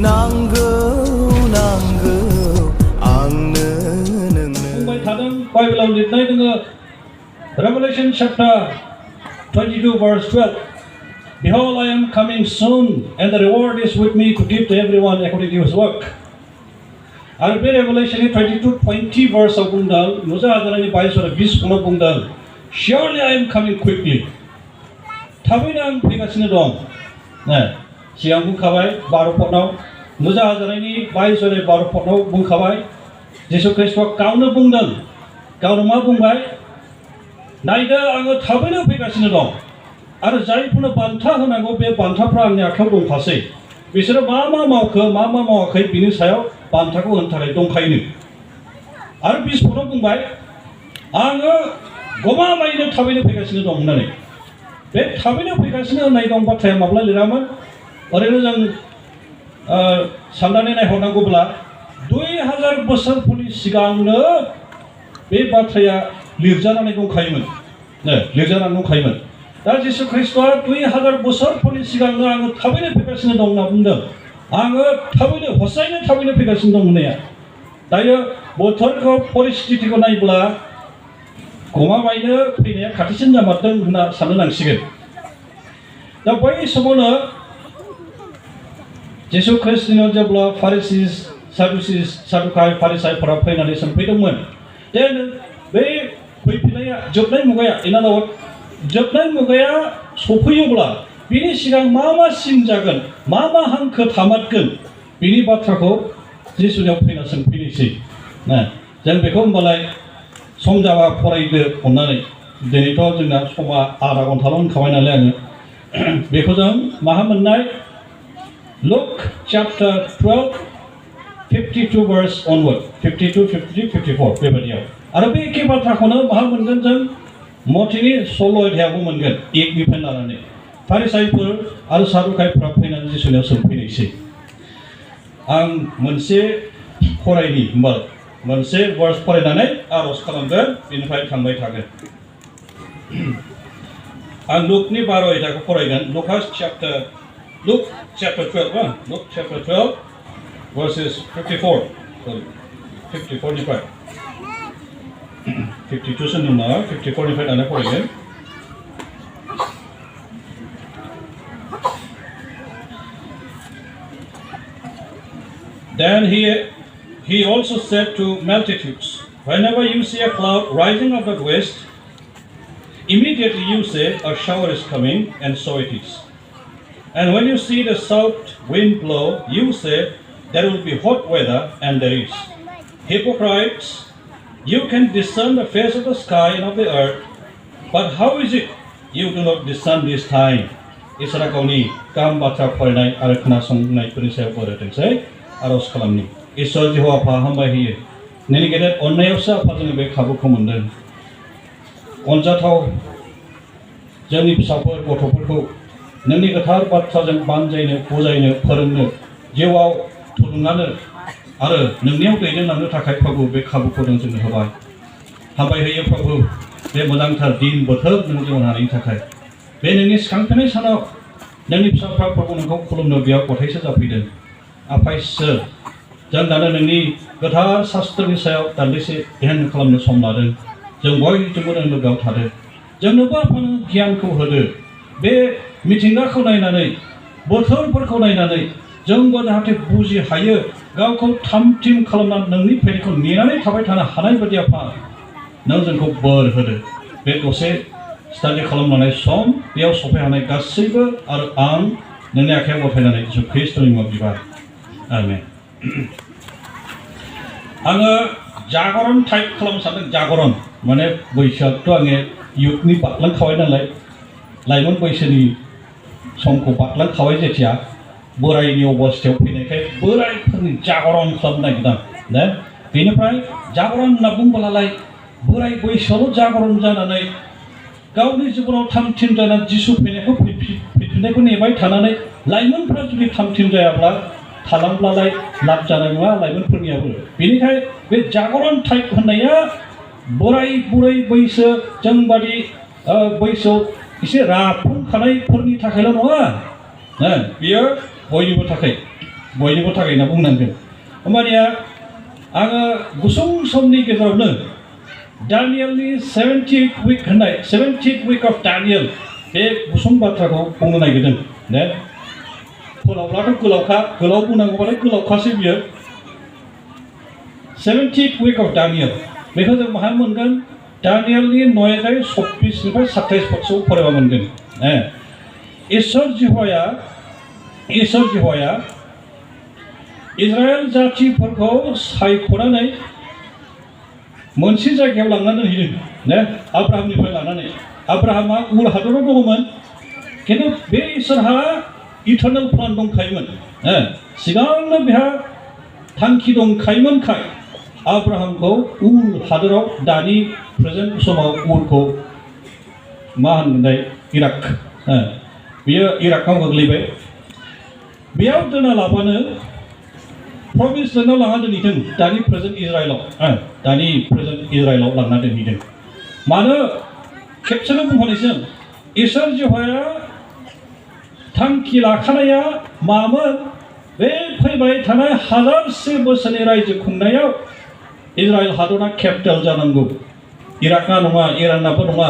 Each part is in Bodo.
नांगौ नांगौ आंनो नोंनो बुंबाय थादों बाइबेलाव लिरनाय दङ Revelation chapter 22 verse 12 Behold, I am coming soon, and the reward is with me to give to everyone according to his work. आरो बे Revelation 22:20 verse आव बुंदों नुजा हाजारानि 22 आरो 20 खौनो बुंदों Surely I am coming quickly. थाबैनो आं फैगासिनो दं। सिगां बुंखाबाय 12 पदआव नुजा हाजारानि 22 आरो 12 पदआव बुंखाबाय जिसु ख्रीष्टआ गावनो बुंदों गावनो मा बुंबाय नायदो आङो थाबैनो फैगासिनो दं आरो जायफोरनो बान्था होनांगौ बे बान्थाफ्रा आंनि आखायाव दंखासै बिसोरो मा मा मावखो मा मा मावाखै बिनि सायाव बान्थाखौ होनो थाखाय दंखायोनो आरो 20 पदआव बुंबाय आङो गमामायैनो थाबैनो फैगासिनो दं होननानै बे थाबैनो फैगासिनो होननाय दं बाथ्राया माब्ला लिरामोन ओरैनो जों साननानै नायहरनांगौब्ला 2000 बोसोरफोरनि सिगांनो बे बाथ्राया लिरजानानै दंखायोमोन लिरजानानै दंखायोमोन दा जिसु ख्रीष्टआ 2000 बोसोरफोरनि सिगांनो आङो थाबैनो फैगासिनो दं होनना बुंदों आङो थाबैनो हसायैनो थाबैनो फैगासिनो दं होननाया दायो बोथोरखौ परिस्थितिखौ नायब्ला गमामायैनो फैनाया खाथिसिन जामारदों होनना साननो नांसिगोन दा बै समावनो जिसु ख्रीष्टनियाव जेब्ला फारिसिस सादुकाय फारिसायफोरा फैनानै सोंफैदोंमोन दे बे फैफिननाया जोबनाय मुगाया इनाव जोबनाय मुगाया सफैयोब्ला बिनि सिगां मा मा सिन जागोन मा मा हांखो थामारगोन बिनि बाथ्राखौ जिसुनियाव फैना सोंफैनोसै जों बेखौ होनबालाय सम जाबा फरायदो अननानै दिनैथ' जोंना समा आधा घन्टाल' होनखाबाय नालाय आङो बेखौ जों माहा मोननाय Luke chapter 12 52 verse onward 52 53 54 बेबायदियाव आरो बे एखे बाथ्राखौनो माहा मोनगोन जों मथिनि 16 अध्यायावबो मोनगोन 1 निफ्राय लानानै फारिसायफोर आरो सादुकायफोरा फैनानै जिसुनियाव सोंफैनायसै आं मोनसे फरायनि होमबा मोनसे वर्स फरायनानै आरज खालामगोन बेनिफ्राय थांबाय थागोन आं लुकनि 12 अध्यायखौ फरायगोन Luke chapter 12 Luke chapter 12 verses 54 निफ्राय 52 सो नङा 54 निफ्राय लाना फरायगोन Then he also said to multitudes, whenever you see a cloud rising up at west, immediately you say, a shower is coming, and so it is. And when you see the south wind blow, you say, there will be hot weather, and there is. Hypocrites, you can discern the face of the sky and of the earth, but how is it you do not discern this time? इसोरा गावनि गाहाम बाथ्रा फरायनाय आरो खोनासंनायफोरनि सायाव बोरैथोंसै आरज खालामनि इसोर जिहवा आफा हामबाय होयो नोंनि गेदेर अननायावसो आफा जोङो बे खाबुखौ मोनदों अनजाथाव जोंनि फिसाफोर गथ'फोरखौ नोंनि गोथार बाथ्राजों बानजायनो बुजायनो फोरोंनो जिउआव थुलुंगानो आरो नोंनियाव दैदेनलांनो थाखाय प्रभु बे खाबुखौ नों जोंनो होबाय हामबाय होयो प्रभु बे मोजांथार दिन बोथोर नों जों होनायनि थाखाय बे नोंनि सिखांफिननाय सानाव नोंनि फिसाफ्रा प्रभु नोंखौ खुलुमनो बेयाव गथायसो जाफैदों आफा इसोर जों दानो नोंनि गोथार शास्त्रनि सायाव दान्दिसे ध्यान खालामनो सम लादों जों बयजोंबो नों लोगोआव थादों जोंनोबो आफा नों गियानखौ होदो बे मिथिंगाखौ नायनानै बोथोरफोरखौ नायनानै जोंबो जाहाथे बुजि हायो गावखौ थामथिम खालामनानै नोंनि फैनायखौ नेनानै थाबाय थानो हानाय बायदि आफा नों जोंखौ बोर होदो बे दसे स्टाडि खालामनानै सम बेयाव सफैहानाय गासैबो आरो आं नोंनि आखायाव गथायनानै जिसु ख्रीष्टनि मुङाव बिबार आमेन आङो जागरण टाइप खालामनो सानदों जागरण माने बैसोआथ' आङो युथनि बारलांखाबाय नालाय लाइमोन बैसोनि समखौ बारलांखाबाय जेथिया बोरायनि अबस्थायाव फैनायखाय बोरायफोरनि जागरण खालामनो नागिरदों ना बेनिफ्राय जागरण होनना बुंब्लालाय बोराय बैसोआवल' जागरण जानानै गावनि जिबनाव थामथिम जानानै जिसु फैफिननायखौ नेबाय थानानै लाइमोनफ्रा जुदि थामथिम जायाब्ला थालांब्लालाय लाब जानाय नङा लाइमोनफोरनियाबो बेनिखाय बे जागरण टाइप होननाया बोराय बुरै बैसो जोंबादि बैसोआव एसे राफुंखानायफोरनि थाखायल' नङा बेयो बयनिबो थाखाय बयनिबो थाखाय होनना बुंनांगोन होमबानिया आङो गुसुं समनि गेजेरावनो दानियेलनि 70th week होननाय 70th week of Daniel बे गुसुं बाथ्राखौ बुंनो नागिरदों ने गोलावब्लाथ' गोलाव बुंनांगौबालाय गोलावखासै बियो 70th week of Daniel बेखौ जों माहा मोनगोन दानियेलनि 9:26निफ्राय 27 पदसोआव फरायबा मोनगोन इसोर जिह'वाया इजराइल जातिफोरखौ सायख'नानै मोनसे जायगायाव लांनानै दोनहैदों ने आब्राहामनिफ्राय लानानै आब्राहामा उर हादराव दङमोन खिन्थु बे इसोरहा इटारनेल प्लान दंखायोमोन सिगांनो बेहा थांखि दंखायोमोनखाय आब्राहामखौ उर हादराव दानि प्रेजेन्ट समाव उरखौ मा होननाय इराक बियो इराकाव गोग्लैबाय बेयाव दोना लाबानो प्रभिन्स लेन्डआव लांना दोनहैदों दानि प्रेजेन्ट इजराइलाव लांना दोनहैदों मानो खेबसेनो बुंहरनोसै इसोर जिह'वाया थांखि लाखानाया मामोन बे फैबाय थानाय 1000 बोसोरनि रायजो खुंनायाव इजराइल हादरा केपिटेल जानांगौ इराकना नङा इरानाबो नङा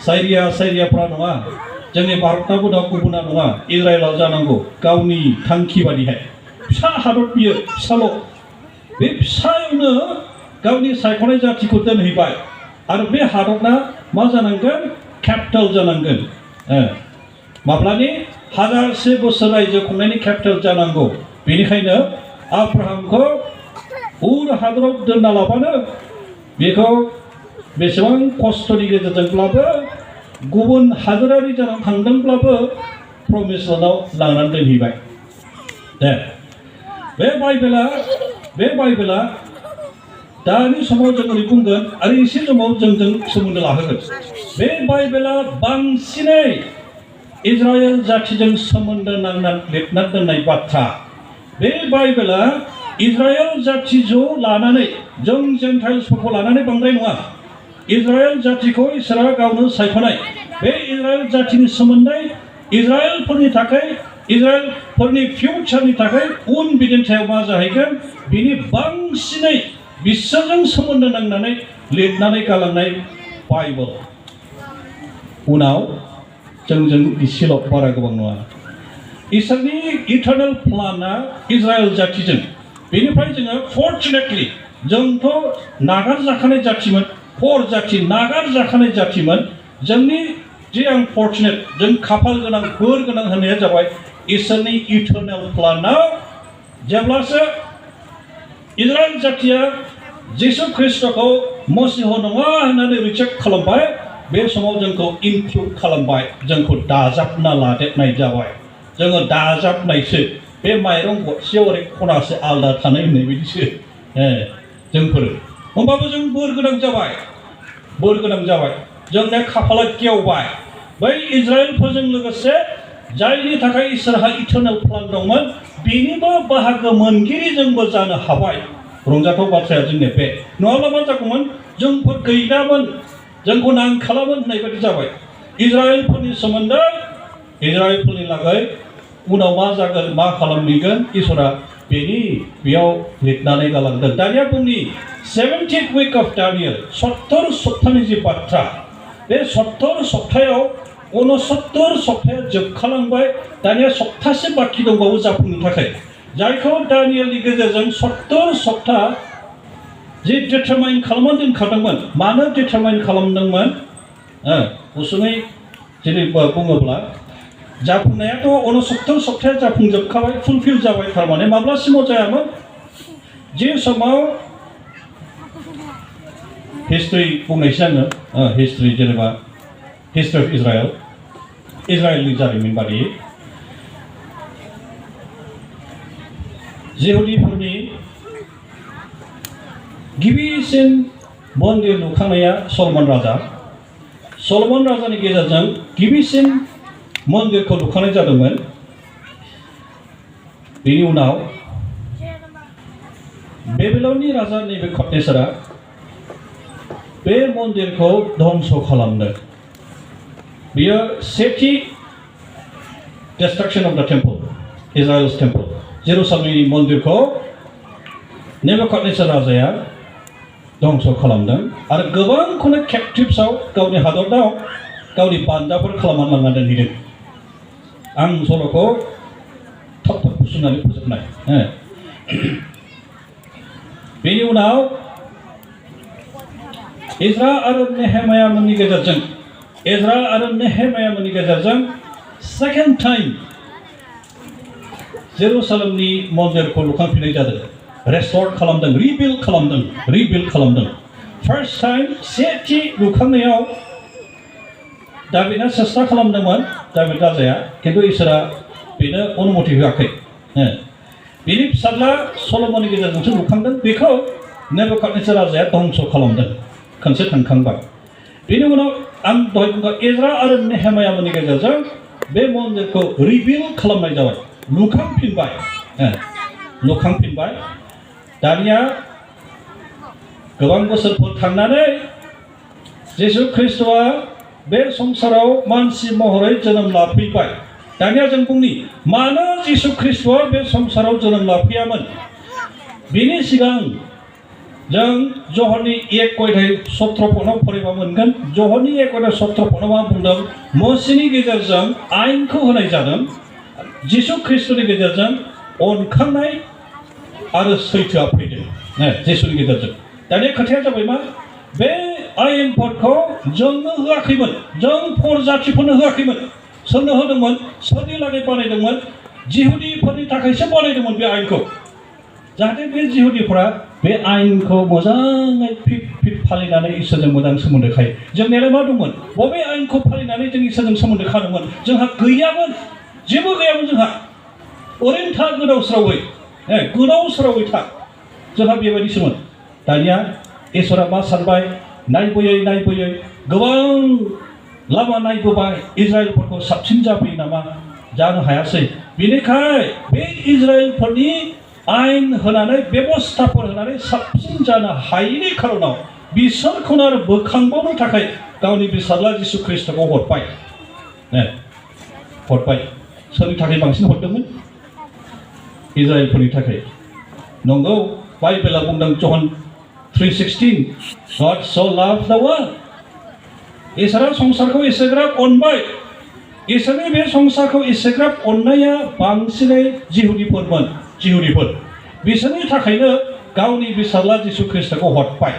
साइरियाफ्रा नङा जोंनि भारतनाबो दं गुबुना नङा इजराइलाव जानांगौ गावनि थांखि बादिहाय फिसा हादर बियो फिसाल' बे फिसायावनो गावनि सायख'नाय जातिखौ दोनहैबाय आरो बे हादरना मा जानांगोन केपिटेल जानांगोन माब्लानि 1000 बोसोर रायजो खुंनायनि केपिटेल जानांगौ बेनिखायनो आब्राहामखौ उर हादराव दोनना लाबानो बेखौ बेसेबां खस्थ'नि गेजेरजोंब्लाबो गुबुन हादोरारि जानानै थांदोंब्लाबो प्रमिस लेन्डआव लांनानै दोनहैबाय दे बे बाइबेला दानि समाव जों ओरै बुंगोन आरो एसे समाव जोंजों सोमोन्दो लाहोगोन बे बाइबेला बांसिनै इजराइल जातिजों सोमोन्दो नांनानै लिरना दोननाय बाथ्रा बे बाइबेला इजराइल जाति ज' लानानै जों जेन्टाइल्सफोरखौ लानानै बांद्राय नङा इजराइल जातिखौ इसोरा गावनो सायख'नाय बे इजराइल जातिनि सोमोन्दै इजराइलफोरनि थाखाय इजराइलफोरनि फिउचारनि थाखाय उन बिदिन्थियाव मा जाहैगोन बिनि बांसिनै बिसोरजों सोमोन्दो नांनानै लिरनानै गालांनाय बाइबेल उनाव जोंजों इसेल' बारा गोबां नङा इसोरनि इटारनेल प्लानआ इजराइल जातिजों बेनिफ्राय जोङो फर्चुनेटलि जोंथ' नागारजाखानाय जातिमोन नागारजाखानाय जातिमोन जोंनि जे आं फर्चुनेट जों खाफाल गोनां बोर गोनां होननाया जाबाय इसोरनि इटारनेल प्लानआव जेब्लासो इजराइल जातिया जिसु ख्रिस्ट'खौ मसीह नङा होननानै रिजेक्ट खालामबाय बे समाव जोंखौ इनक्लुड खालामबाय जोंखौ दाजाबना लादेरनाय जाबाय जोङो दाजाबनायसो बे माइरं गरसेयाव ओरै खनासे आलादा थानाय होननाय बायदिसो जोंफोर होमबाबो जों बोर गोनां जाबाय जोंना खाफाला गेवबाय बै इजराइलफोरजों लोगोसे जायनि थाखाय इसोरहा इटारनेल प्लान दंमोन बेनिबो बाहागो मोनगिरि जोंबो जानो हाबाय रंजाथाव बाथ्राया जोंनि बे नङाब्ला मा जागौमोन जोंफोर गैलामोन जोंखौ नांखालामोन होननाय बायदि जाबाय इजराइलफोरनि सोमोन्दै इजराइलफोरनि लागै उनाव मा जागोन मा खालामहैगोन इसोरा बेयाव लिरनानै गालांदों दानिया बुंनि 70th week of Daniel 70 सप्तानि जि बाथ्रा बे 70 सप्तायाव 69 सप्ताया जोबखालांबाय दानिया सप्तासे बाखि दंबावो जाफुंनो थाखाय जायखौ दानियेलनि गेजेरजों 70 सप्ता जि डिटारमाइन खालामनानै दोनखादोंमोन मानो डिटारमाइन खालामदोंमोन गुसुङै जेरै बुङोब्ला जाफुंनायाथ' 69 सप्ताया जाफुंजोबखाबाय फुलफिल जाबाय थारमाने माब्लासिमाव जायामोन जे समाव हिस्ट्रि बुंनायसै आङो हिस्ट्रि जेनेबा हिस्ट्रि अफ इजराइलनि जारिमिन बादियै जिहुदिफोरनि गिबिसिन मन्दिर लुखांनाया सलमन राजानि गेजेरजों गिबिसिन मन्दिरखौ लुखांनाय जादोंमोन बेनि उनाव बेबिलननि राजा नेबुखादनेस्सारा बे मन्दिरखौ धंस खालामनो बेयो सेथि destruction of the temple Israel's temple जेरुसालेमनि मन्दिरखौ नेबुकादनेस्सार राजाया दंस खालामदों आरो गोबांखौनो केप्टिभ्सआव गावनि हादराव गावनि बान्दाफोर खालामनानै लांना दोनहैदों। आं सल'खौ थाब थाब सुनानै फोजोबनाय। बेनि उनाव इज्रा आरो नेहेमायामोननि गेजेरजों सेकेन्ड टाइम जेरुसालेमनि मन्दिरखौ लुखांफिननाय जादों। रेस्ट'र खालामदों, रिबिल्ड खालामदों। फार्स्ट टाइम सेथि लुखांनायाव दाबिदआ सेस्था खालामदोंमोन, दाबिद राजाया, खिन्थु इसोरा बेनो अनुमति होआखै। बिनि फिसाज्ला सल'मननि गेजेरजोंसो लुखांदों। बेखौ नेबुकादनेस्सार राजाया धंस खालामदों खनसे थांखांबाय। बेनि उनाव आं दहाय बुंबाय इज्रा आरो नेहेमायामोननि गेजेरजों बे मन्दिरखौ रिबिल्ड खालामनाय जाबाय, लुखांफिनबाय। दानिया गोबां बोसोरफोर थांनानै जिसु ख्रिस्ट'आ बे संसाराव मानसि महरै जोनोम लाफैबाय। दानिया जों बुंनि मानो जिसु ख्रिस्ट'आ बे संसाराव जोनोम लाफैयामोन? बिनि सिगां जों जहरनि 1:17 फरायबा मोनगोन। जहरनि 1:17 मा बुंदों? मसीनि गेजेरजों आयेनखौ होनाय जादों, जिसु ख्रिस्ट'नि गेजेरजों अनखांनाय आरो सैथोआ फैदों जिसुनि गेजेरजों। दानिया खोथाया जाबाय मा? बे आयेनफोरखौ जोंनो होआखैमोन, जों फरजाथिफोरनो होआखैमोन। सोरनो होदोंमोन? सोरनि लागै बानायदोंमोन? जिहुदिफोरनि थाखायसो बानायदोंमोन बे आयेनखौ, जाहाथे बे जिहुदिफोरा बे आयेनखौ मोजाङै फिट फालिनानै इसोरजों मोजां सोमोन्दो खायो। जोंनियालाय मा दंमोन? बबे आयेनखौ फालिनानै जों इसोरजों सोमोन्दो खादोंमोन? जोंहा गैयामोन, जेबो गैयामोन। जोंहा ओरैनो था, गोदाव सोरावै था, जोंहा बेबायदिसोमोन। दानिया इसोरा मा सानबाय? नायबोयै गोबां लामा नायबोबाय, इजराइलफोरखौ साबसिन जाबोयो नामा? जानो हायासै। बेनिखाय बे इजराइलफोरनि आयेन होनानै, बेबस्थाफोर होनानै साबसिन जानो हायैनि खारनाव बिसोरखौनो आरो बोखांबावनो थाखाय गावनि फिसाज्ला जिसु ख्रिस्ट'खौ हरबाय। सोरनि थाखाय बांसिन हरदोंमोन? इजराइलफोरनि थाखाय। नंगौ, बाइबेला बुंदों जन 3:16 God so loved the world। इसोरा संसारखौ एसेग्राब अनबाय। इसोरनि बे संसारखौ एसेग्राब अननाया बांसिनै जिहुदिफोर। बिसोरनि थाखायनो गावनि फिसाज्ला जिसु ख्रिस्ट'खौ हरबाय।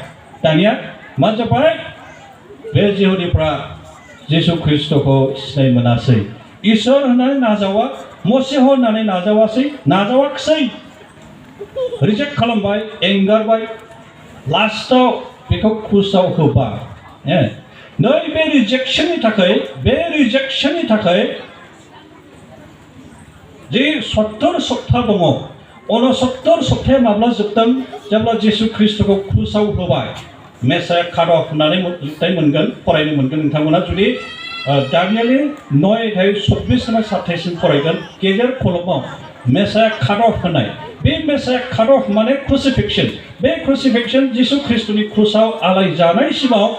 दानिया मा जाबाय? बे जिहुदिफ्रा जिसु ख्रिस्ट'खौ सिनाय मोनासै। इसोर होननानै नाजावा, मसीह होननानै नाजावाखसै, रिजेक्ट खालामबाय, एंगारबाय। लास्टआव बेखौ क्रुसाव होबाय। बे रिजेक्शननि थाखाय जे 70 सप्ता दङ, 69 सप्ताया माब्ला जोबदों? जेब्ला जिसु ख्रिस्ट'खौ क्रुसाव होबाय। मेसाया काट अफ होननानै फरायनो मोनगोन नोंथांमोना जुदि दानियालि 9:26-27 फरायगोन गेजेर कलमाव मेसाया काट अफ होनाय। बे मेसाया काट अफ माने क्रुसिफिक्सन। बे क्रुसिफिक्सन जिसु ख्रिस्ट'नि क्रुसाव आलाय जानायसिमाव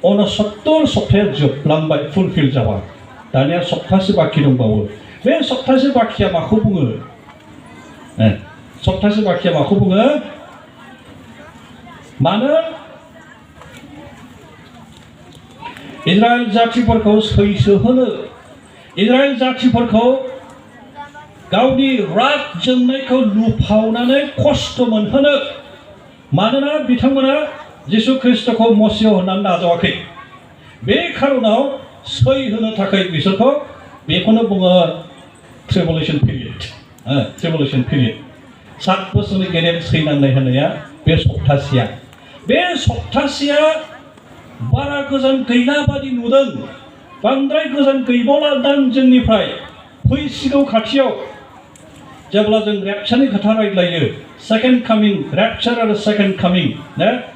69 सप्ताया जोबलांबाय, फुलफिल जाबाय। दानिया सप्तासे बाखि दंबावो। बे सप्तासे बाखिया माखौ बुङो? मानो इजराइल जाथिफोरखौ सैसो होनो, इजराइल जाथिफोरखौ गावनि राग जोंनायखौ लुफावनानै खस्थ' मोनहोनो। मानोना बिथांमोना जिसु ख्रिस्ट'खौ मसीह होननानै नाजावाखै। बे खारनाव सै होनो थाखाय बिसोरखौ बेखौनो बुङो ट्रिबुलेशन पिरियड। 7 बोसोरनि गेदेर सैनांनाय होननाया बे सप्तासेया बारा गोजान गैला बादि नुदों, बांद्राय गोजान गैबावलादां जोंनिफ्राय। फैसिगौ खाथियाव जेब्ला जों रेपचारनि खोथा रायज्लायो, सेकेन्ड कामिं, रेपचार आरो सेकेन्ड कामिं,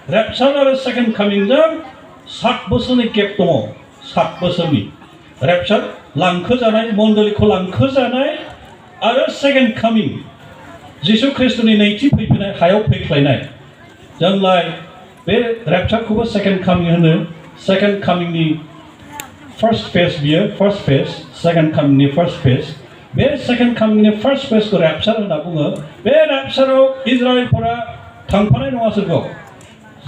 रेपचार आरो सेकेन्ड कामिंजों 7 बोसोरनि गेप दङ। 7 बोसोरनि रेपचार, लांखोजानाय, मण्डलिखौ लांखोजानाय आरो सेकेन्ड कामिं, जिसु ख्रिस्ट'नि नैथि फैफिनाय, हायाव फैख्लायनाय। जोंलाय बे रेपचारखौबो सेकेन्ड कामिं होनो। सेकेन्ड कामिंनि फार्स्ट फेज, बियो फार्स्ट फेज, सेकेन्ड कामिंनि फार्स्ट फेज। बे सेकेन्ड कामिंनि फार्स्ट फेजखौ रेपचार होनना बुङो। बे रेपचाराव इजराइलफोरा थांफानाय नङा सोरगोआव।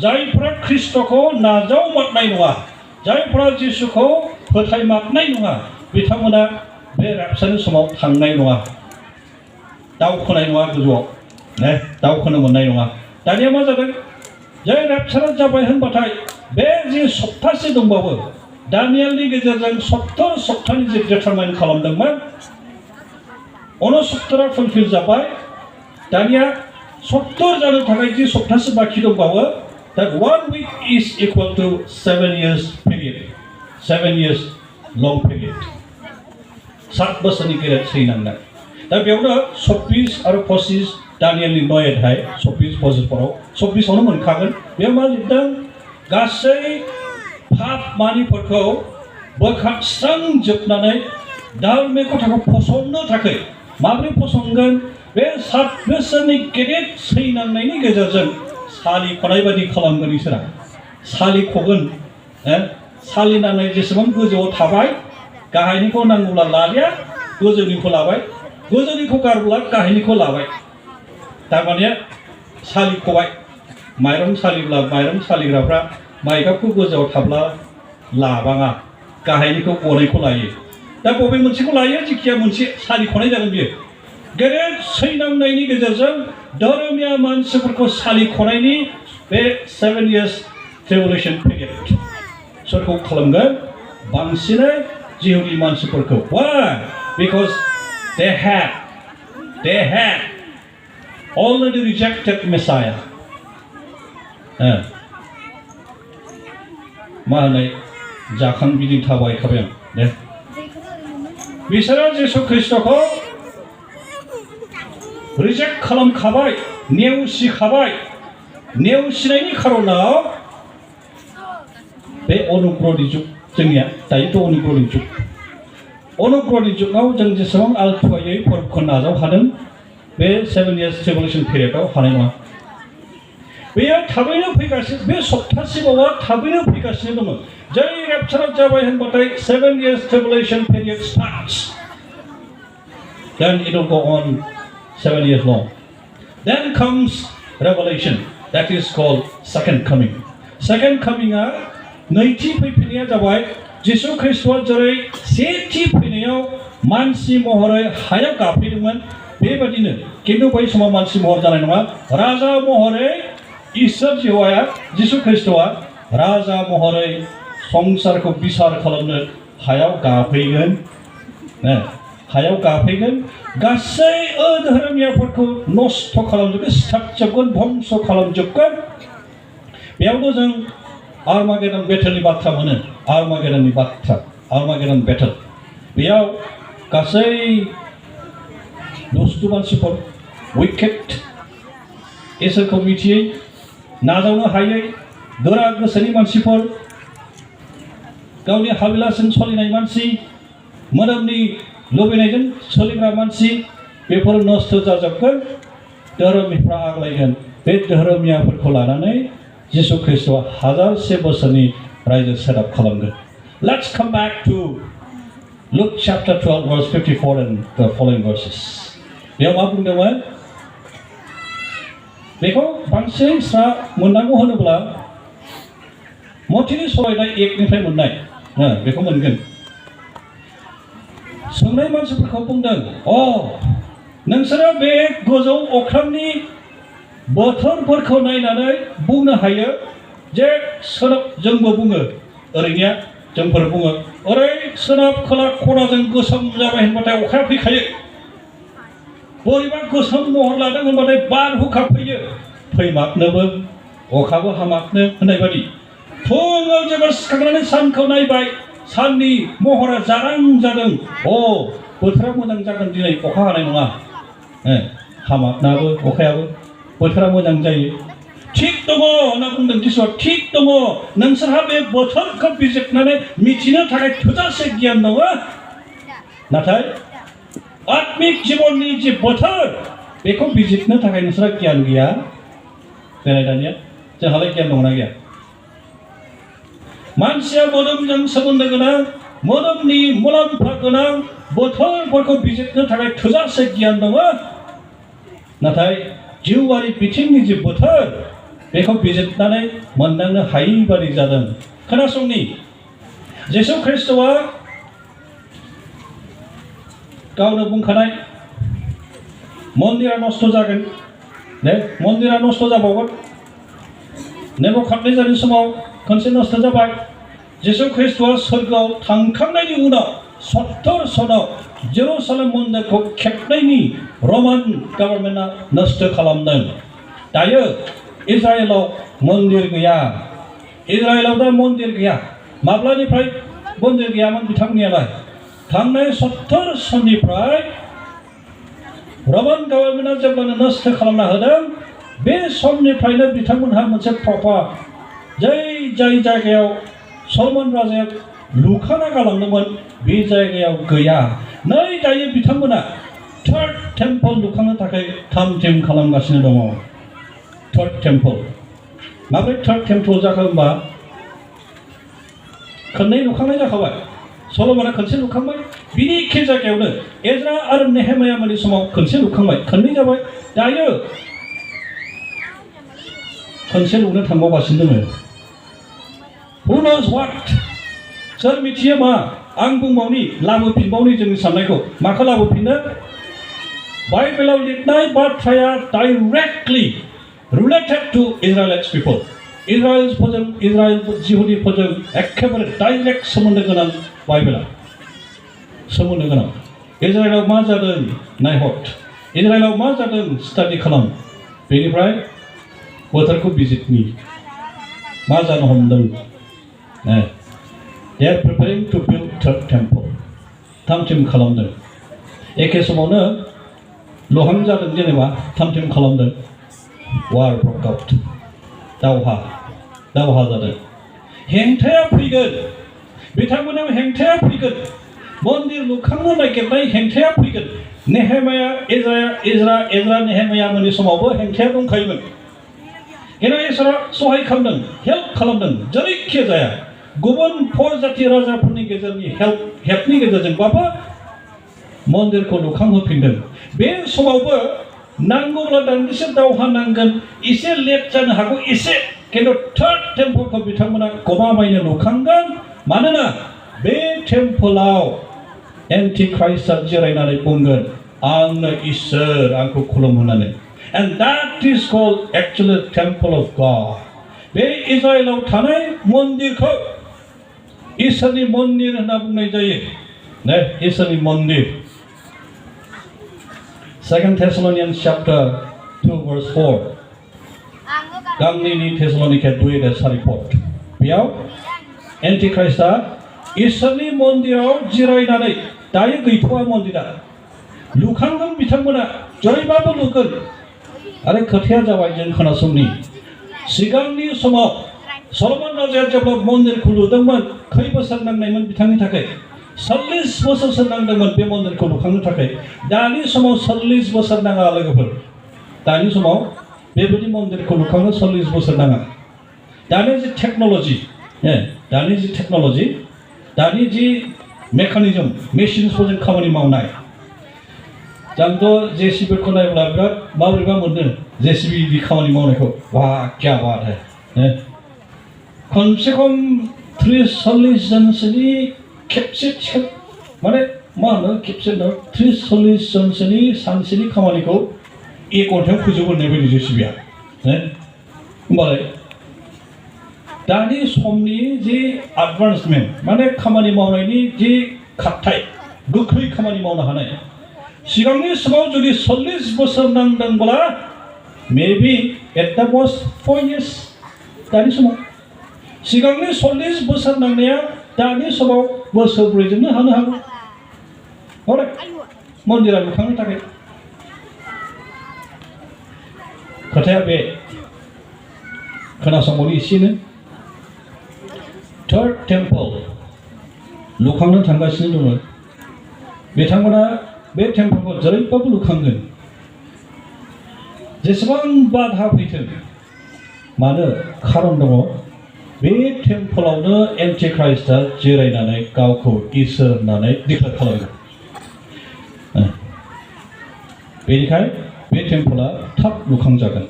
जायफोरा ख्रिस्ट'खौ नाजावमारनाय नङा, जायफोरा जिसुखौ फोथायमारनाय नङा, बिथांमोना बे रेपचारनि समाव थांनाय नङा, दावखोनाय नङा गोजौआव, दावखोनो मोननाय नङा। दानिया मा जादों? जे रेपचारा जाबाय होनबाथाय बे जि सप्तासे दंबावो, दानियेलनि गेजेरजों 70 सप्तानि जि डिटारमाइन खालामदोंमोन, 69 फुलफिल जाबाय। दानिया 70 जानो थाखाय जि सप्तासे बाखि दंबावो, that 1 week is equal to 7 years period, 7 years long period, 7 बोसोरनि गेजेर सैनांनाय। दा बेयावनो 24 आरो 25 दानियेलनि 9 अध्याय 24-25 24आवनो मोनखागोन। बेयाव मा लिरदों? गासै पाप मानिफोरखौ बोखारस्रांजोबनानै धार्मिक गथ'खौ फसंनो थाखाय माबोरै फसंगोन? बे 7 बोसोरनि गेदेर सैनांनायनि गेजेरजों सालिख'नाय बायदि खालामगोन इसोरा। सालिख'गोन, सालिनानै जेसेबां गोजौआव थाबाय, गाहायनिखौ नांगौब्ला लालिया, गोजौनिखौ लाबाय, गोजौनिखौ गारब्ला गाहायनिखौ लाबाय। थारमाने सालिख'बाय। माइरं सालिब्ला माइरं सालिग्राफ्रा माइगाबखौ गोजौआव थाब्ला लाबाङा, गाहायनिखौ गनायखौ लायो। दा बबे मोनसेखौ लायो? जिखिया मोनसे सालिख'नाय जागोन बियो। गेदेर सैनांनायनि गेजेरजों धोरोमिया मानसिफोरखौ सालिख'नायनि बे 7 years ट्रिबुलेशन पिरियड सोरखौ खालामगोन? बांसिनै जिहुदी मानसिफोरखौ। Why? Because they had already rejected Messiah. मा होननाय जाखां बिदि थाबायखाबाय आं दे। बिसोरो जिसु ख्रिस्ट'खौ रिजेक्ट खालामखाबाय, नेवसिखाबाय। नेवसिनायनि खारनाव बे अनुग्रहनि जुग, जोंनिया दायोथ' अनुग्रहनि जुग। अनुग्रहनि जुगाव जों जेसेबां आलथुवायै फोरबोखौ नाजाव हादों, बे 7 years ट्रिबुलेशन पिरियडआव हानाय नङा। बेयो थाबैनो फैगासिनो, बे सप्तासेबावा थाबैनो फैगासिनो दङ। जै रेपचारा जाबाय होनबाथाय 7 years tribulation period starts. Then it will go on 7 years long. Then comes Revelation, that is called second coming. Second coming-आ नैथि फैफिननाया जाबाय जिसु ख्रिस्ट'आ जेरै सेथि फैनायाव मानसि महरै हायाव गाफैदोंमोन, बेबादिनो खिन्थु बै समाव मानसि महर जानाय नङा। राजा महरै इसोर जिउआ जिसु ख्रिस्ट'आ राजा महरै संसारखौ बिसार खालामनो हायाव गाफैगोन। हायाव गाफैगोन, गासै अधोरोमियाफोरखौ नस्थ' खालामजोबगोन, सिथाबजोबगोन, धंस' खालामजोबगोन। बेयावनो जों आर्मागेडन बेटेलनि बाथ्रा मोनो। आर्मागेडननि बाथ्रा, आर्मागेडन बेटेल। बेयाव गासै दुष्ट मानसिफोर, विकेट, इसोरखौ मिथियै, नाजावनो हायै, गोरा गोसोनि मानसिफोर, गावनि हाबिलाजों सोलिनाय मानसि, मोदोमनि लुबैनायजों सोलिग्रा मानसि, बेफोर नस्थ' जाजोबगोन। धोरोमिफ्रा आग्लायगोन। बे धोरोमियाफोरखौ लानानै जिसु ख्रिस्ट'आ 1000 बोसोरनि रायजो सेटआप खालामगोन। Let's come back to Luke chapter 12 verse 54 and the following verses. बेयाव मा बुंदोंमोन? बेखौ बांसिन स्रा मोननांगौ होनोब्ला मथिनि सलायनाय 1निफ्राय मोननाय, बेखौ मोनगोन। सोंनाय मानसिफोरखौ बुंदों, नोंसोरो बे गोजौ अख्रांनि बोथोरफोरखौ नायनानै बुंनो हायो जे सोनाब, जोंबो बुङो, ओरैनिया जोंफोर बुङो, ओरै सोनाब खोला खनाजों गोसोम जाबाय होनबाथाय अखाया फैखायो। बोरैबा गोसोम महर लादों होनबाथाय बारहुंखा फैयो, फैमारनोबो अखाबो हामारनो होननाय बादि। फुङाव जेब्ला सिखारनानै सानखौ नायबाय, साननि महरा जारां जादों, बोथोरा मोजां जागोन, दिनै अखा हानाय नङा, हामारनाबो अखायाबो, बोथोरा मोजां जायो। थिग दङ होनना बुंदों जिसुआ, थिग दङ, नोंसोरहा बे बोथोरखौ बिजिरनानै मिथिनो थाखाय थोजासे गियान दङ, नाथाय आत्मिक जिबननि जि बोथोर, बेखौ बिजिरनो थाखाय नोंसोरहा गियान गैया। देनाय दानिया जोंहालाय गियान दंना गैया? मानसिया मोदोमजों सोमोन्दो गोनां, मोदोमनि मुलाम्फा गोनां, बोथोरफोरखौ बिजिरनो थाखाय थोजासे गियान दङ नाथाय जिउआरि बिथिंनि जि बोथोर बेखौ बिजिरनानै मोनदांनो हायै बादि जादों खोनासंनि जिसु ख्रीष्टआ गावनो बुंखानाय मन्दिरा नष्ट जागोन मन्दिरा नष्ट जाबावगोन नेबुखादनेजारनि समाव खनसे नष्ट जाबाय जिसु ख्रीष्टआ सोरगोआव थांखांनायनि उनाव 70 सनाव जेरुसालेम मन्दिरखौ खेबनायनि रमान गभर्नमेन्टआ नष्ट खालामदों दायो इजराइलाव मन्दिर गैया इजराइलाव दा मन्दिर गैया माब्लानिफ्राय मन्दिर गैयामोन बिथांनियालाय थांनाय 70 सननिफ्राय रमान गभर्नमेन्टआ जेब्लानो नष्ट खालामना होदों बे समनिफ्रायनो बिथांमोनहा मोनसे प्रपार जाय जायगायाव सलमन राजाया लुखाना गालांदोंमोन बे जायगायाव गैया नै दायो बिथांमोना थर्ड टेम्पल लुखांनो थाखाय थाम-थिम खालामगासिनो दङ थर्ड टेम्पल माब्रै थर्ड टेम्पल जाखो होनबा खननै लुखांनाय जाखाबाय सलमना खनसे लुखांबाय बिनि एखे जायगायावनो एजरा आरो नेहेमाया मोननि समाव खनसे लुखांबाय खननै जाबाय दायो खनसे लुनो थांबावगासिनो दङ Who knows what? सोर मिथियो मा आं बुंबावनि लाबोफिनबावनि जोंनि साननायखौ माखौ लाबोफिननो बाइबेलाव लिरनाय बाथ्राया डाइरेक्टलि रिलेटेड टु इजराइलिट्स पिपल इजराइल जिहुदिफोरजों एखेबारे डाइरेक्ट सोमोन्दो गोनां बाइबेला सोमोन्दो गोनां इजराइलाव मा जादों नायहर इजराइलाव मा जादों स्टाडि खालाम बेनिफ्राय बोथोरखौ बिजिरनि मा जानो हमदों They are preparing to build third temple. थाम-थिम खालामदों एखे समावनो लहां जादों जेनेबा थाम-थिम खालामदों वार ब्रेक आउट दावहा जादों हेंथाया फैगोन बिथांमोनाव हेंथाया फैगोन मन्दिर लुखांनो नागिरनाय हेंथाया फैगोन नेहेमाया एजरा नेहेमाया मोननि समावबो हेंथाया दंखायोमोन इसोरा सहाय खालामदों हेल्प खालामदों जेरैखि जाया गुबुन फर जाति राजाफोरनि गेजेरनि हेल्पनि गेजेरजोंबाबो मन्दिरखौ लुखांहोफिनदों बे समावबो नांगौब्ला दान्दिसे दावहा नांगोन एसे लेट जानो हागौ एसे खिन्थु थर्ड टेम्पलखौ बिथांमोना गमामायैनो लुखांगोन मानोना बे टेम्पलाव एन्टिख्राइस्टआ जिरायनानै बुंगोन आंनो इसोर आंखौ खुलुम होनानै and that is called actually temple of God बे इजराइलाव थानाय मन्दिरखौ इसोरनि मन्दिर होनना बुंनाय जायो इसोरनि मन्दिर 2 Thessalonians chapter 2 verse 4 गांनैनि थेसलोनिके 2:4 बेयाव एन्टिख्राइस्टआ इसोरनि मन्दिराव जिरायनानै दायो गैथ'आ मन्दिरा लुखांगोन बिथांमोना जरैबाबो लुगोन आरो खोथाया जाबाय जों खोनासंनि सिगांनि समाव सलमन राजाया जेब्ला मन्दिरखौ लुदोंमोन खै बोसोर नांनायमोन बिथांनि थाखाय 40 बोसोरसो नांदोंमोन बे मन्दिरखौ लुखांनो थाखाय दानि समाव 40 बोसोर नाङा लोगोफोर दानि समाव बेबायदि मन्दिरखौ लुखांनो 40 बोसोर नाङा दानि जि टेक्न'ल'जि दानि जि मेकानिजम मेसिनफोरजों खामानि मावनाय जोंथ' जेसिबिखौ नायोब्ला बिराद माबोरैबा मोनो जेसिबि खामानि मावनायखौ वाह क्या बात है खमसे खम 30-40 जनसोनि खेबसे माने मा होनो खेबसे 30-40 जनसोनि सानसेनि खामानिखौ 1 घन्टायाव फोजोबहोनाय बायदि जेसिबिया होमबालाय दानि समनि जि एडभान्समेन्ट माने खामानि मावनायनि जि खारथाय गोख्रै खामानि मावनो हानाय सिगांनि समाव जुदि 40 बोसोर नांदोंब्ला maybe at the most 4 years दानि समाव सिगांनि 40 बोसोर नांनाया दानि समाव बोसोरब्रैजोंनो हानो हागौ मन्दिरा लुखांनो थाखाय खोथाया बे खोनासंबावनि एसेनो थर्ड टेम्पल लुखांनो थांगासिनो दङ बिथांमोना बे टेम्पलखौ जेरैबाबो लुखांगोन जेसेबां बाधा फैथों मानो खारन दङ बे टेम्पलावनो एन्टिख्राइस्टआ जिरायनानै गावखौ इसोर होननानै डिक्लेयार खालामगोन बेनिखाय बे टेम्पला थाब लुखांजागोन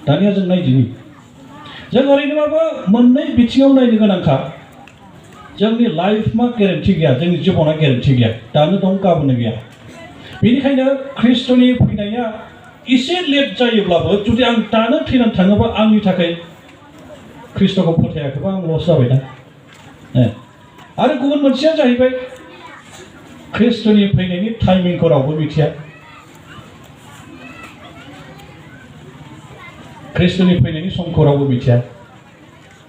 दानिया जों नायदिनि जों ओरैनोबाबो मोननै बिथिङाव नायनो गोनांखा जोंनि लाइफआ गेरेन्टि गैया जोंनि जिबना गेरेन्टि गैया दानो दं गाबोननो गैया बेनिखायनो ख्रिस्ट'नि फैनाया एसे लेट जायोब्लाबो जुदि आं दानो थैनानै थाङोबा आंनि थाखाय ख्रिस्ट'खौ फोथायाखैबा आं लस जाबाय ना आरो गुबुन मोनसेया जाहैबाय ख्रिस्ट'नि फैनायनि टाइमिंखौ रावबो मिथिया ख्रिस्ट'नि फैनायनि समखौ रावबो मिथिया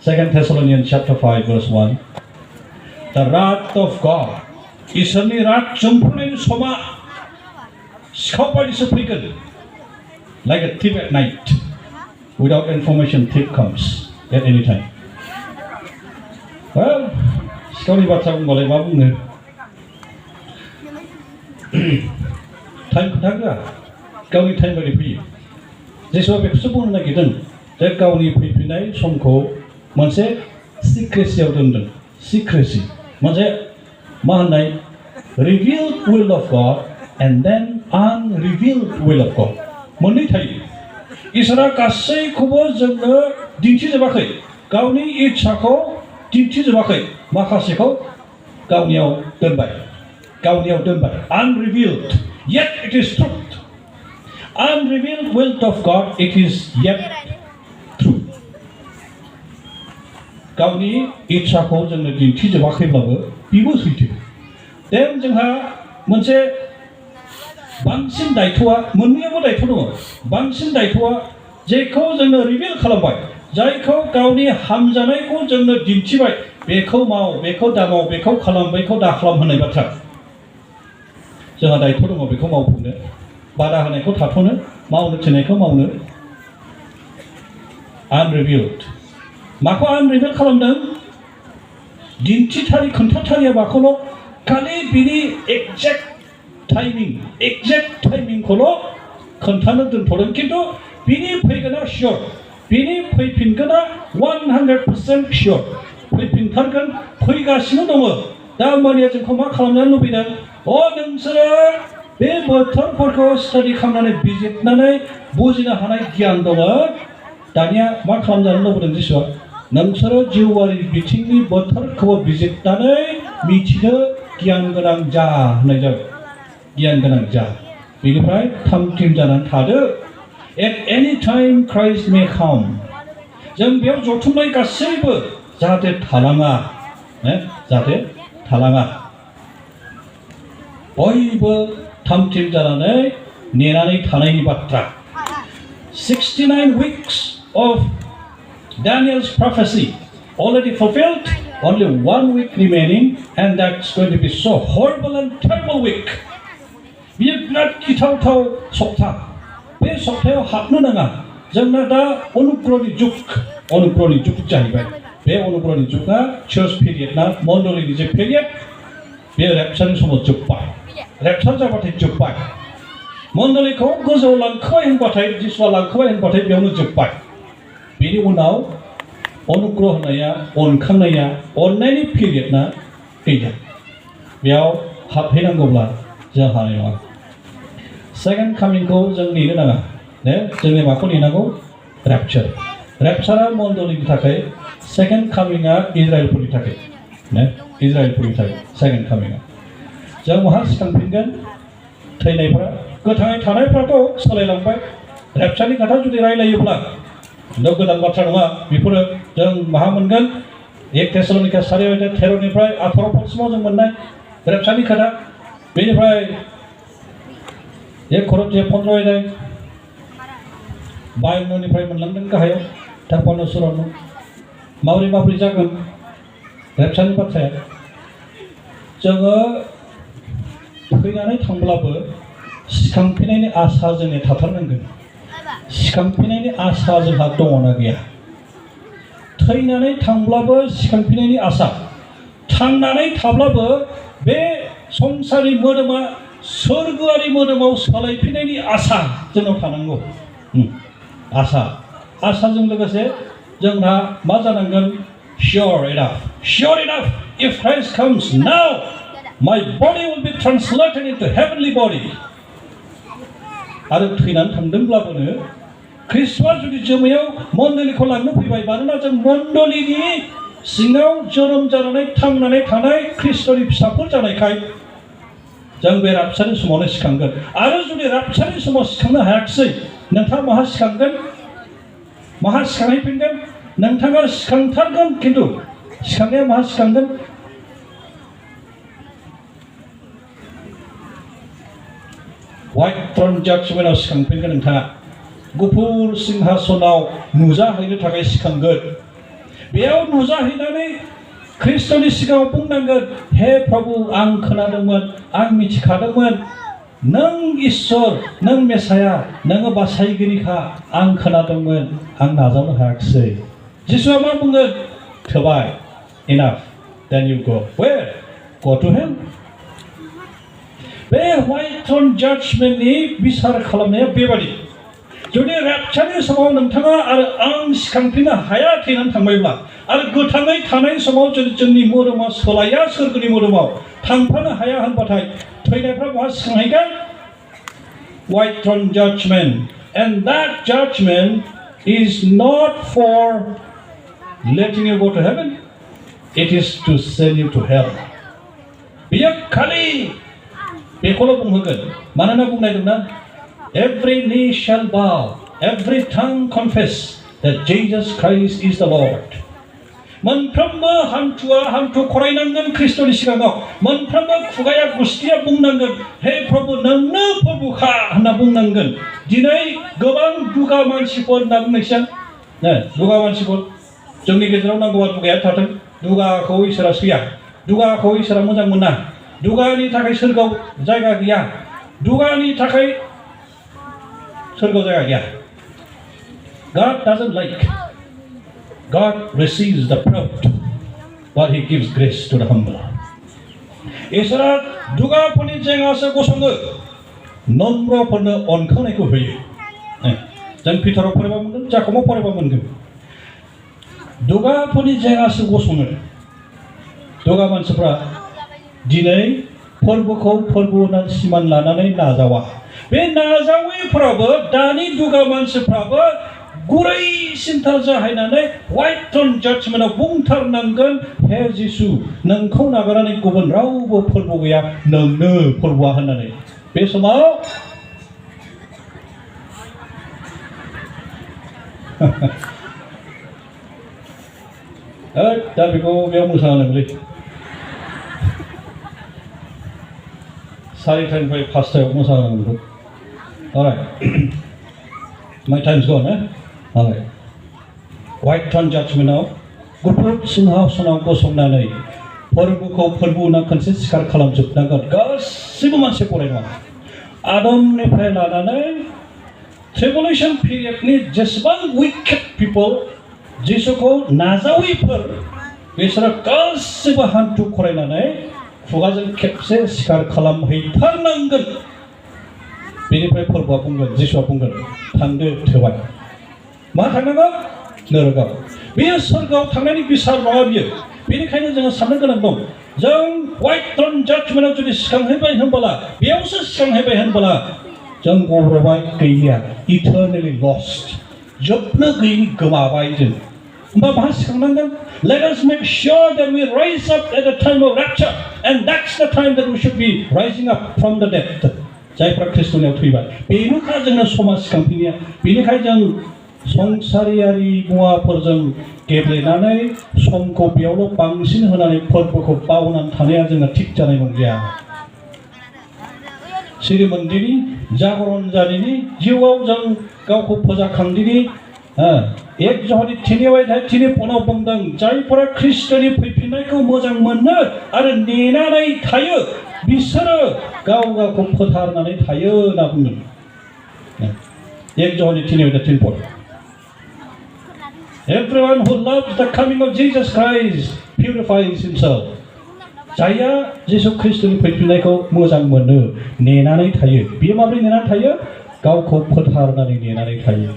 2 Thessalonians chapter 5 verse 1 The wrath of God इसोरनि राग जोंफुनायनि समा सिखाव बायदिसो फैगोन like a thief at night without information thief comes at any time well सिखावनि बाथ्रा बुंबालाय मा बुंनो टाइम खोन्थाग्रा गावनि टाइम बायदि फैयो जेसुआ बेखौसो बुंनो नागिरदों जे गावनि फैफिननाय समखौ मोनसे सिक्रेसियाव दोनदों सिक्रेसि मोनसे मा होननाय revealed will of God and then unrevealed will of God मोननै थायो इसोरा गासैखौबो जोंनो दिन्थिजोबाखै गावनि इच्छाखौ दिन्थिजोबाखै माखासेखौ गावनियाव दोनबाय unrevealed yet it is truth unrevealed will of God it is yet true गावनि इच्छाखौ जोंनो दिन्थिजोबाखैब्लाबो बेबो सैथो देन जोंहा मोनसे बांसिन दायथ'आ मोननैयावबो दायथ' दङ बांसिन दायथ'आ जेखौ जोंनो रिभिल खालामबाय जायखौ गावनि हामजानायखौ जोंनो दिन्थिबाय बेखौ माव बेखौ दामाव बेखौ खालाम बेखौ दाखालाम होननाय बाथ्रा जोंहा दायथ' दङ बेखौ मावफुंनो बादा होनायखौ थाथ'नो मावनो थिननायखौ मावनो unrevealed माखौ unrevealed खालामदों दिन्थिथारि खोन्थाथारिया माखौल' खालि बिनि एक्जेक्ट टाइमिंखौल' खोन्थानो दोनथ'दों खिन्थु बिनि फैगोना सियर बिनि फैफिनगोना 100% सियर फैफिनथारगोन फैगासिनो दङ दा होमबानिया जोंखौ मा खालामनो लुबैदों नोंसोरो बे बोथोरफोरखौ स्टाडि खालामनानै बिजिरनानै बुजिनो हानाय गियान दङ दानिया मा खालामजानो लुबैदों जिसुआ नोंसोरो जिउआरि बिथिंनि बोथोरखौबो बिजिरनानै मिथिनो गियान गोनां जा होननाय जाबाय गियान गोनां जा बेनिफ्राय थामथिम जानानै थादो at any time Christ may come जों बेयाव जथुमनाय गासैबो जाहाथे थालाङा बयबो थामथिम जानानै नेनानै थानायनि बाथ्रा 69 weeks of Daniel's prophecy already fulfilled only 1 week remaining and that's going to be so horrible and terrible week बियो बिराद गिथावथाव सप्ता बे सप्तायाव हाबनो नाङा जोंना दा अनुग्रहनि जुग जाहैबाय बे अनुग्रहनि जुगा चार्च पिरियड ना मण्डलिनि जे पिरियड बे रेपचारनि समाव जोब्बाय रेपचार जाबाथाय जोब्बाय मण्डलिखौ गोजौआव लांखोबाय होनबाथाय जिसुआ लांखोबाय होनबाथाय बेयावनो जोब्बाय बेनि उनाव अनुग्रह होनाया अनखांनाया अननायनि पिरियड ना गैया बेयाव हाबहैनांगौब्ला जों हानाय नङा सेकेन्ड कामिंखौ जों नेनो नाङा जोंनि माखौ नेनांगौ रेपचारा मण्डलिनि थाखाय सेकेन्ड कामिंआ इजराइलफोरनि थाखाय सेकेन्ड कामिंआ जों माहा सिखांफिनगोन थैनायफ्रा गोथाङै थानायफ्राथ' सोलायलांबाय रेपचारनि खोथा जुदि रायलायोब्ला गोदान बाथ्रा नङा बेफोरो जों माहा मोनगोन 1 थेसलोनिका 4:13निफ्राय 18 पदसिमाव जों मोननाय रेपचारनि खोथा बेनिफ्राय 1 Korinथिया 15 52निफ्राय मोनलांदों गाहायाव 53 माबोरै जागोन रेपचारनि बाथ्राया जोङो थैनानै थांब्लाबो सिखांफिननायनि आसा जोंनि थाथारनांगोन सिखांफिननायनि आसा जोंहा दङना गैया थैनानै थांब्लाबो सिखांफिननायनि आसा थांनानै थाब्लाबो बे संसारनि मोदोमा सोरगोआरि मोदोमाव सोलायफिननायनि आसा जोंनाव थानांगौ आसाजों लोगोसे जोंहा मा जानांगोन sure enough if Christ comes now my body will be translated into heavenly body आरो थैनानै थांदोंब्लाबोनो ख्रिस्ट'आ जुदि जोमैयाव मण्डलीखौ लांनो फैबाय मानोना जों मण्डलीनि सिङाव जोनोम जानानै थांनानै थानाय ख्रिस्ट'नि फिसाफोर जानायखाय जों बे राबसानि समावनो सिखांगोन आरो जुदि राबसानि समाव सिखांनो हायाखिसै नोंथाङा माहा सिखांगोन माहा सिखांहैफिनगोन नोंथाङा सिखांथारगोन खिन्थु सिखांनाया माहा सिखांगोन व्हाइट थ्रन जाजमेन्टआव सिखांफिनगोन नोंथाङा गुफुर सिंहासनाव नुजाहैनो थाखाय सिखांगोन बेयाव नुजाहैनानै ख्रिस्ट'नि सिगाङाव बुंनांगोन हे प्रभु आं खोनादोंमोन आं मिथिखादोंमोन नों इसोर नों मेसाया नोङो बासायगिरिखा आं खोनादोंमोन आं नाजावनो हायाखिसै जिसुआ मा बुंगोन थोबाय enough then you go where go to him बे व्हाइट थ्रन जाजमेन्टनि बिसार खालामनाया बेबादि जुदि राबसानि समाव नोंथाङा आरो आं सिखांफिननो हाया थैनानै थांबायब्ला आरो गोथाङै थानाय समाव जुदि जोंनि मोदोमा सोलाया सोरगोनि मोदोमाव थांफानो हाया होनबाथाय थैनायफ्रा बहा सिखांहैगोन white थ्रन जाजमेन्ट and that judgment is not for letting you go to heaven it is to send you to hell बियो खालि बेखौल' बुंहोगोन मानोना बुंनाय दंना every knee shall bow every tongue confess that Jesus Christ is the Lord मोनफ्रोमबो हान्थुआ हान्थु खरायनांगोन ख्रिस्ट'नि सिगाङाव मोनफ्रोमबो खुगाया गुस्थिया बुंनांगोन हे प्रभु नोंनो प्रभुखा होनना बुंनांगोन दिनै गोबां दुगा मानसिफोर होनना बुंनायसै दुगा मानसिफोर जोंनि गेजेराव नांगौबा दुगाया थाथों दुगाखौ इसोरा सैया दुगाखौ इसोरा मोजां मोना दुगानि थाखाय सोरगोआव जायगा गैया दुगानि थाखाय सोरगोआव जायगा गैया God doesn't like God receives the proud while he gives grace to the humble इसोरा दुगाफोरनि जेंगासो गसङो नम्रफोरनो अनखांनायखौ होयो जों पिटाराव फरायबा मोनगोन जाकबाव फरायबा मोनगोन दुगाफोरनि जेंगासो गसङो दुगा मानसिफ्रा दिनै फोरबोखौ फोरबो होननानै सिमान लानानै नाजावा बे नाजावैफोराबो दानि दुगा मानसिफ्राबो गुरैसिनथार जाहैनानै व्हाइट थ्रन जाजमेन्टआव बुंथारनांगोन हे जिसु नोंखौ नागारनानै गुबुन रावबो फोरबो गैया नोंनो फोरबोआ होननानै बे समाव दा बेखौ बेयाव मोसानांगौलै 4:30निफ्राय 5:00 मोसानांगौ alright my time's gone alright white throne जाजमेन्टआव गुफुर सिंहासनाव गसंनानै फोरबोखौ फोरबो होनना खनसे सिखार खालामजोबनांगोन गासैबो मानसि फरायनाङा आदमनिफ्राय लानानै ट्रिबुलेशन पिरियडनि जेसेबां विकेड पिपल जिसुखौ नाजावैफोर बिसोरो गासैबो हान्थु खरायनानै खुगाजों खेबसे सिखार खालामहैथारनांगोन बेनिफ्राय फोरबोआ बुंगोन जिसुआ बुंगोन थांदो थोबाय मा थांनांगौ नोरगाव बेयो सोरगोआव थांनायनि बिसार नङा बियो बेनिखायनो जोङो साननो गोनां दं जों व्हाइट थ्रन जाजमेन्टआव जुदि सिखांहैबाय होनबोला बेयावसो सिखांहैबाय होनबोला जों गब्रबाय गैलिया इटारनेलि लस्ट जोबनो गैयि गोमाबाय जों होमबा मा सिखांनांगोन let us make sure that we rise up at the time of rapture and that's the time that we should be rising up from the dead जायफ्रा ख्रिस्ट'नियाव थैबाय बेनोखा जोंनो समाज सिखांफिननाया बेनिखायनो जों संसारियारि मुवाफोरजों गेब्लेनानै समखौ बेयावल' बांसिन होनानै फोरबोखौ बावनानै थानाया जोंना थिग जानाय नंलिया सिरिमोनदिनि जागरण जानायनि जिउआव जों गावखौ फोजाखांदिनि एक जहनि थिनि फनाव बुंदों जायफोरा ख्रिस्ट'नि फैफिननायखौ मोजां मोनो आरो नेनानै थायो बिसोरो गाव गावखौ फोथारनानै थायो होनना बुंदों एक जहनि थिनि phone Everyone who loves the coming of Jesus Christ purifies himself. जायहा जिसु ख्रिस्ट'नि फैफिननायखौ मोजां मोनो नेनानै थायो बियो माबोरै नेनानै थायो गावखौ फोथारनानै नेनानै थायो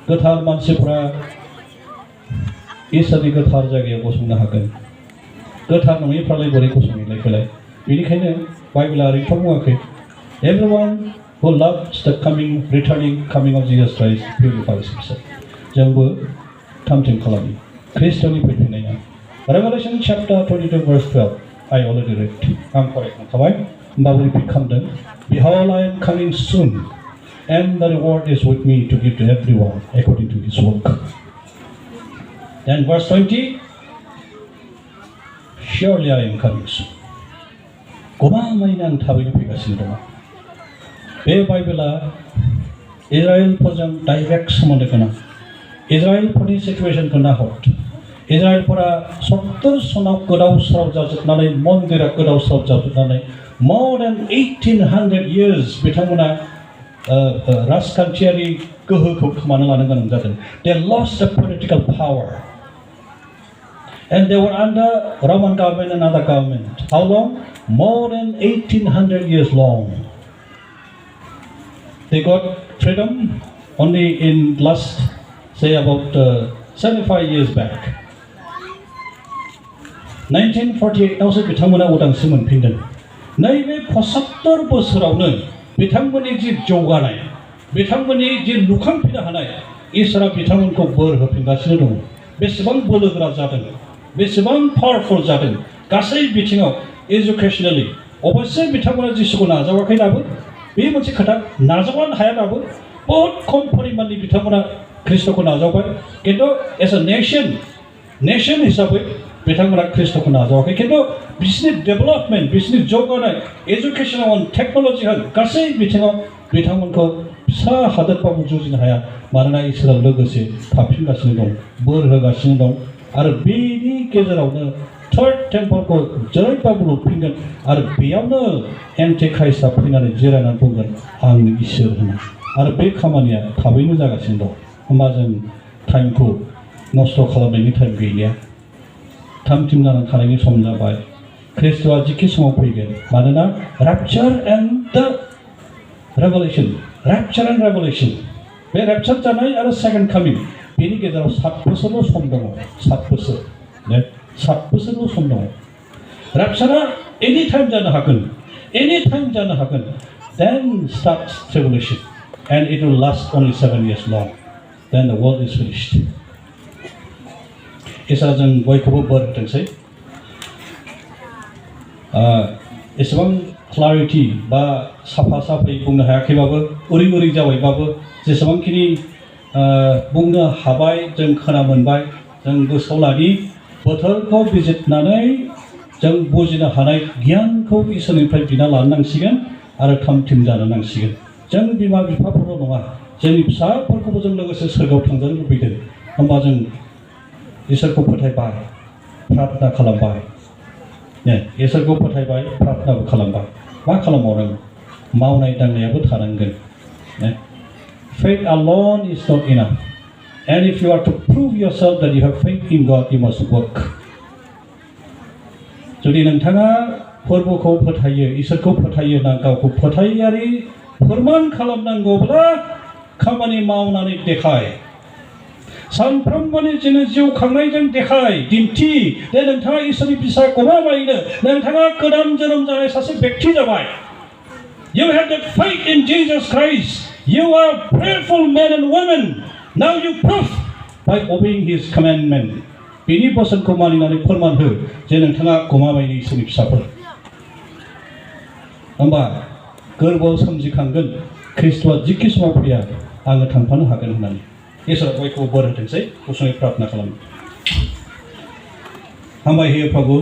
गोथार मानसिफ्रा इसोरनि गोथार जायगायाव गसंनो हागोन गोथार नङैफ्रालाय बोरै गसंहैलाय फैलाय बेनिखायनो बाइबेला ओरैथ' बुङाखै Everyone who loves the returning coming of Jesus Christ, purifies himself. जोंबो थामथिम खालामो ख्रिस्ट'नि फैफिननाया. Revelation chapter 22 verse 12 I already read. आं फरायखांखाबाय. होमबाबो repeat खालामदों. Behold, I am coming soon, and the reward is with me to give to everyone according to his work. Then verse 20. Surely I am coming soon. गमामायैनो आं थाबैनो फैगासिनो दङ. बे बाइबेला इजराइलफोरजों डाइरेक्ट सोमोन्दो गोनां. इजराइलफोरनि सिचुवेशनखौ नाहर. इजराइलफोरा 70 सनाव गोदाव सोराव जाजोबनानै मन्दिरा गोदाव सोराव जाजोबनानै more than 1800 years बिथांमोना राजखान्थियारि गोहोखौ खोमाना लानो गोनां जादों. They lost the political power. And they were under Roman government and other government. How long? More than 1800 years long. They got freedom only in last, say about 75 years back. 1948 आवसो बिथांमोना उदांस्रि मोनफिनदों. नैबे 75 बोसोरावनो बिथांमोननि जि जौगानाय, बिथांमोननि जि लुखांफिननो हानाय, इसोरा बिथांमोनखौ बोर होफिनगासिनो दङ. बेसेबां बोलोगोरा जादों, बेसेबां पावरफुल जादों गासै बिथिङाव एजुकेशनेलि. अबयस्से बिथांमोना जिसुखौ नाजावाखै दाबो, बे मोनसे खोथा, नाजावनो हाया दाबो. बहुत खम परिमाननि बिथांमोना ख्रिस्ट'खौ नाजावबाय. खिन्थु एज अ नेशन हिसाबै बिथांमोना ख्रिस्ट'खौ नाजावाखै. खिन्थु बिसोरनि डेभेलपमेन्ट, बिसोरनि जौगानाय, एजुकेशनाव होन, टेक्न'लजि होन, गासै बिथिङाव बिथांमोनखौ फिसा हादोरबाबो जुजिनो हाया. मानोना इसोरा लोगोसे थाफिनगासिनो दं, बोर होगासिनो दं. आरो बेनि गेजेरावनो थार्ड टेम्पलखौ जेरैबाबो लुफिनगोन आरो बेयावनो एन्टिख्राइस्टआ फैनानै जिरायनानै बुंगोन आंनि इसोर होनना. आरो बे खामानिया थाबैनो जागासिनो दं. होमबा जों टाइमखौ नस्थ' खालामनायनि टाइम गैलिया. थामथिम जानानै थानायनि सम जाबाय. ख्रिस्ट'आ जिखि समाव फैगोन. मानोना rapture and the revelation, rapture and revelation, बे rapture जानाय आरो second coming बेनि गेजेराव 7 बोसोरल' सम दङ. 7 बोसोर, 7 बोसोरल' सम दङ. raptureआ एनि टाइम जानो हागोन, एनि टाइम जानो हागोन. Then starts tribulation, and it will last only 7 years long. Then the world is finished. इसोरा जों बयखौबो बोर होथोंसै. एसेबां क्लारिटि बा साफा साफायै बुंनो हायाखैबाबो, उरि जाबायबाबो, जेसेबांखिनि बुंनो हाबाय, जों खोना मोनबाय, जों गोसोआव लानि. बोथोरखौ बिजिरनानै जों बुजिनो हानाय गियानखौ इसोरनिफ्राय बिना लानो नांसिगोन आरो थामथिम जानो नांसिगोन. जों बिमा बिफाफोरल' नङा, जोंनि फिसाफोरखौबो जों लोगोसे सोरगोआव थांजानो लुबैदों. होमबा जों इसोरखौ फोथायबाय, प्रार्थना खालामबाय. इसोरखौ फोथायबाय, प्रार्थनाबो खालामबाय. मा खालामबावनांगौ? मावनाय दांनायाबो थानांगोन. Faith alone is not enough. And if you are to prove yourself that you have faith in God, you must work. जुदि नोंथाङा फोरबोखौ फोथायो, इसोरखौ फोथायो, ना गावखौ फोथायारि फोरमान खालामनांगौब्ला खामानि मावनानै देखाय. सानफ्रोमबोनि जोङो जिउ खांनायजों देखाय, दिन्थि जे नोंथाङा इसोरनि फिसा गमामायैनो नोंथाङा गोदान जोनोम जानाय सासे व्यक्ति जाबाय. You have that faith in Jesus Christ. You are prayerful men and women. Now you prove by obeying His commandment. बेनि बोसोनखौ मानिनानै फोरमान हो जे नोंथाङा गमामायैनो इसोरनि फिसाफोर. होमबा गोरबोआव सोमजिखांगोन ख्रिस्ट'आ जिखि समाव फैया आङो थांफानो हागोन होननानै. इसोरा बयखौबो बोर होथोंसै. गुसुङै प्रार्थना खालामो. हामबाय होयो प्रभु.